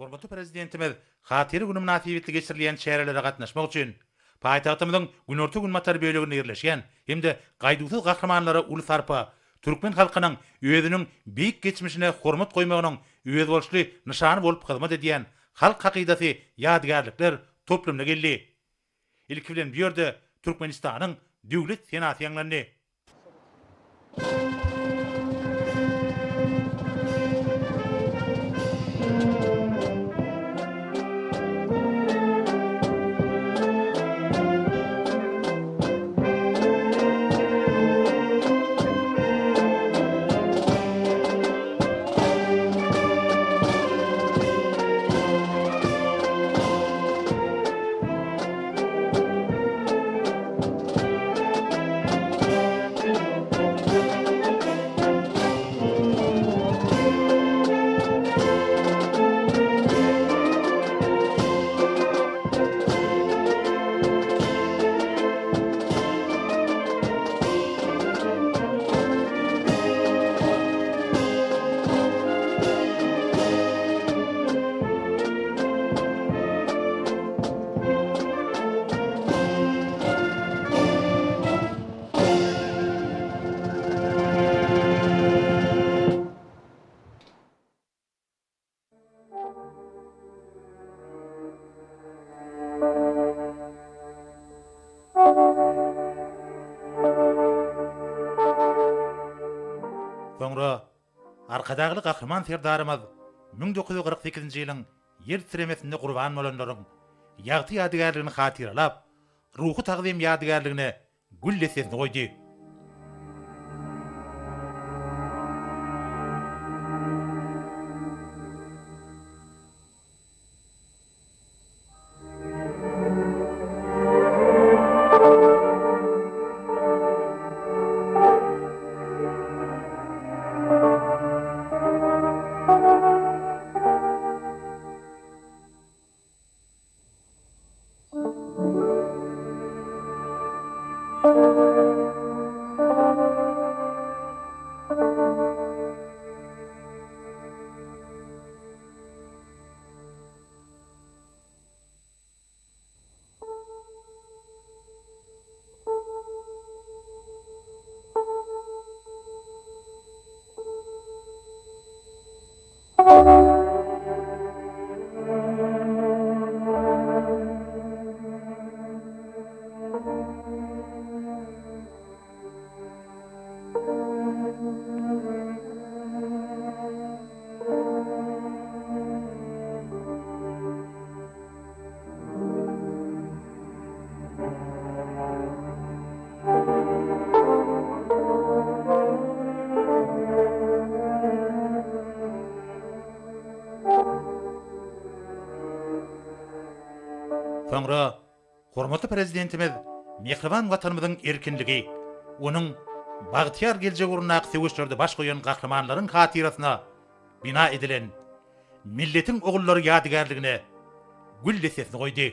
Hormatly Prezidentimiz Hatyra güni mynasybetli geçirilýän çärelere gatnaşmak üçin, paýtagtymyzyň günorta-günbatar böleginde ýerleşýän hem-de gaýduwsyz gahrymanlara uly sarpa, türkmen halkynyň özüniň beýik geçmişine hormat goýmagynyň özboluşly nyşany bolup hyzmat edýän Halk hakydasy ýadygärlikler toplumyna geldi. Ilki bilen bu ýerde Türkmenistanyň Döwlet senasy ýaňlandy. Soňra Arkadagly Gahryman Serdarymyz 1948-nji ýylyň ýer titremesinde gurban bolanlaryň ýagty ýadygärligini hatyralap, Ruhy tagzym ýadygärligine gül dessesini goýdy. Soňra hormatly Prezidentimiz mähriban Watanymyzyň erkinligi, onuň bagtyýar geljegi ugrundaky söweşlerde baş goýan gahrymanlaryň hatyrasyna bina edilen Milletiň ogullary ýadygärligine gül dessesini goýdy.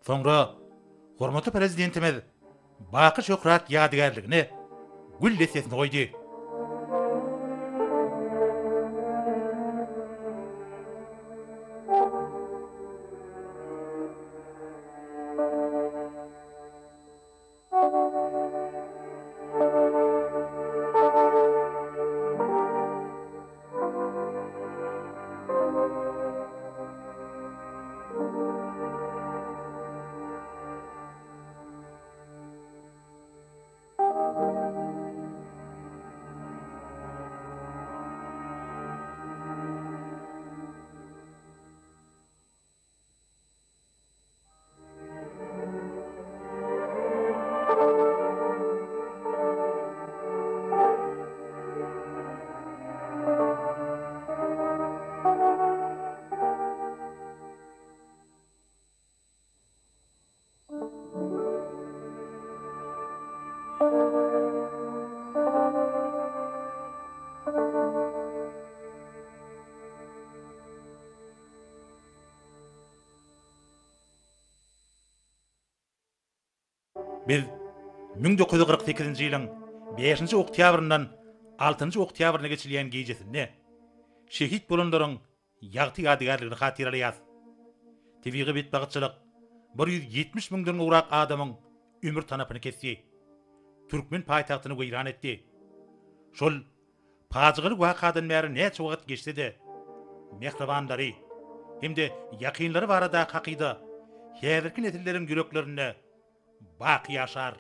Soňra hormatly Prezidentimiz Baky şöhrat ýadygärligine gül dessesini goýdy. Biz 1948-nji ýylyň bäşinji oktýabryndan altynjy oktýabryna geçilýän gijesinde şehit bolanlaryň ýagty ýadygärligini hatyralaýarys. Tebigy betbagtçylyk 170 müňden gowrak adamyň ömür tanapyny kesdi. Türkmen paýtagtyny weýran etdi. Şol pajygaly wakadan bäri näçe wagt geçse-de, mähribanlary hem-de ýakynlary baradaky hakyda häzirki nesilleriň ýüreklerinde baky ýaşar.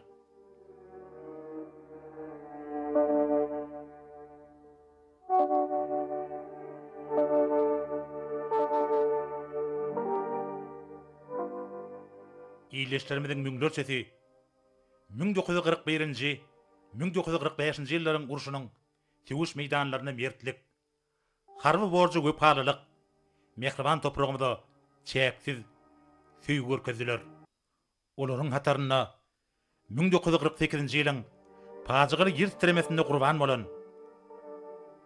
Ildeşlerimiziň müňlerçesi 1941-nji, 1945-nji ýyllaryň urşunyň söweş meýdanlarynda mertlik, harby borja wepalylyk, mähriban topragymyza çäksiz söýgi görkezdiler. Olaryň hatarynda 1948-nji ýylyň pajygaly ýer titremesinde gurban bolan,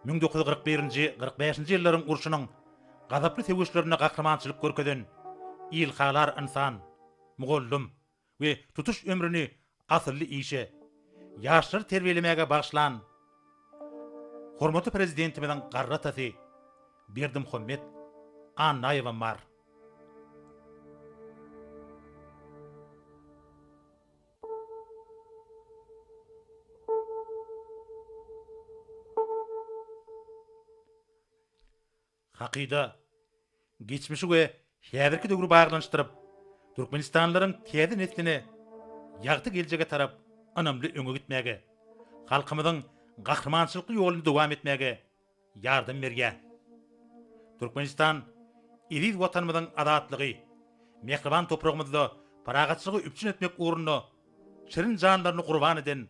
1941-nji, 45-nji ýyllaryň urşunyň gazaply söweşlerinde gahrymançylyk görkezen ilhalar ynsan, mugallym we tutuş ömrüni asylly işe, ýaşlary terbiýelemäge bagyşlan hormatly Prezidentimiziň garry atasy Berdimuhamet Annaýewem bar. Hakyda, geçmişi we häzirki döwri baglanyşdyryp, türkmenistanlylaryň täze nesline ýagty geljege tarap ynamly öňe gitmäge, halkymyzyň gahrymançylykly ýoluny dowam etmäge ýardam berýär. Türkmenistan eziz Watanymyzyň azatlygy, mähriban topragymyzda parahatçylygy üpjün etmek ugrunda şirin janlaryny gurban eden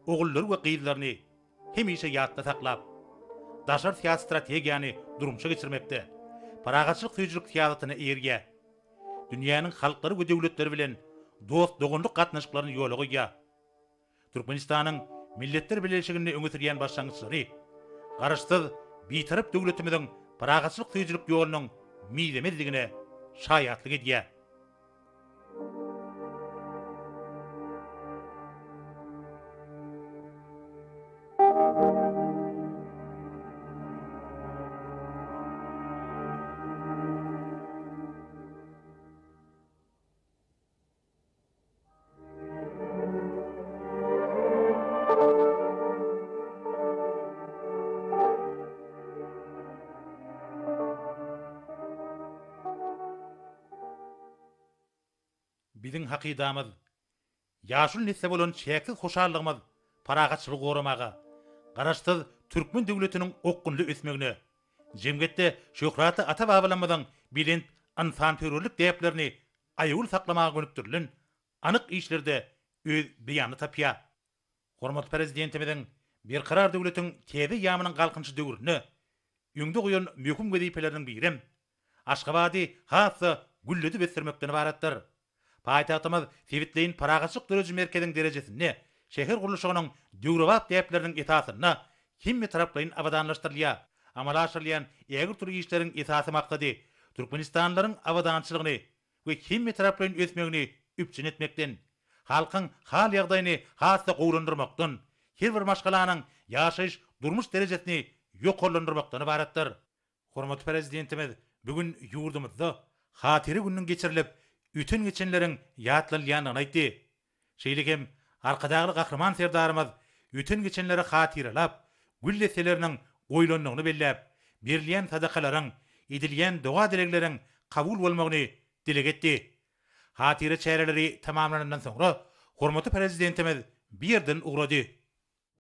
ogullary we gyzlaryny hemişe ýatda saklap, daşary syýasy strategiýany durmuşa geçirmekde parahatçylyk söýüjilik syýasatyna eýerýär. Dünýäniň halklary we döwletleri bilen dost-doganlyk gatnaşyklaryny ýola goýýar. Türkmenistanyň Milletler Bileleşiginde öňe sürýän başlangyçlary Garaşsyz, Bitarap döwletimiziň parahatçylyk söýüjilik ýolunyň mizemezligine şaýatlyk edýär. Biziň hakydamyz, ýaşuly nesle bolan çäksiz hoşallygymyz parahatçylygy goramaga, Garaşsyz türkmen döwletiniň okgunly ösmegine, jemgyýetde şöhratly ata-babalarymyzyň belent ynsanperwerlik däplerini aýawly saklamaga gönükdirilen anyk işlerde öz beýanyny tapýar. Hormatly Prezidentimiziň Berkarar döwletiň täze eýýamynyň Galkynyşy döwründe öňde goýan möhüm wezipeleriniň birem Aşgabady has-da gülledip ösdürmekden ybaratdyr. Paýtagtymyz sebitleýin parahatçylyk dörediji merkeziň derejesinde şäher gurluşygynyň döwrebap däpleriniň esasynda hemmetaraplaýyn abadanlaşdyrylýar. Amala aşyrylýan ägirt uly işleriň esasy maksady türkmenistanlylaryň abadançylygyny we hemmetaraplaýyn ösmegini üpjün etmekden, halkyň hal-ýagdaýyny has-da gowulandyrmakdan, her bir maşgalanyň ýaşaýyş-durmuş derejesini ýokarlandyrmakdan ybaratdyr. Hormatly Prezidentimiz bu gün ýurdumyzda Hatyra gününiň geçirilip, öten-geçenleriň ýatlanylýandygyny aýtdy. Şeýle hem Arkadagly Gahryman Serdarymyz öten-geçenleri hatyralap, gül desseleriniň goýlandygyny belläp, berilýän sadakalaryň, edilýän doga-dilegleriň kabul bolmagyny dileg etdi. Hatyra çäreleri tamamlanandan soňra, hormatly Prezidentimiz bu ýerden ugrady.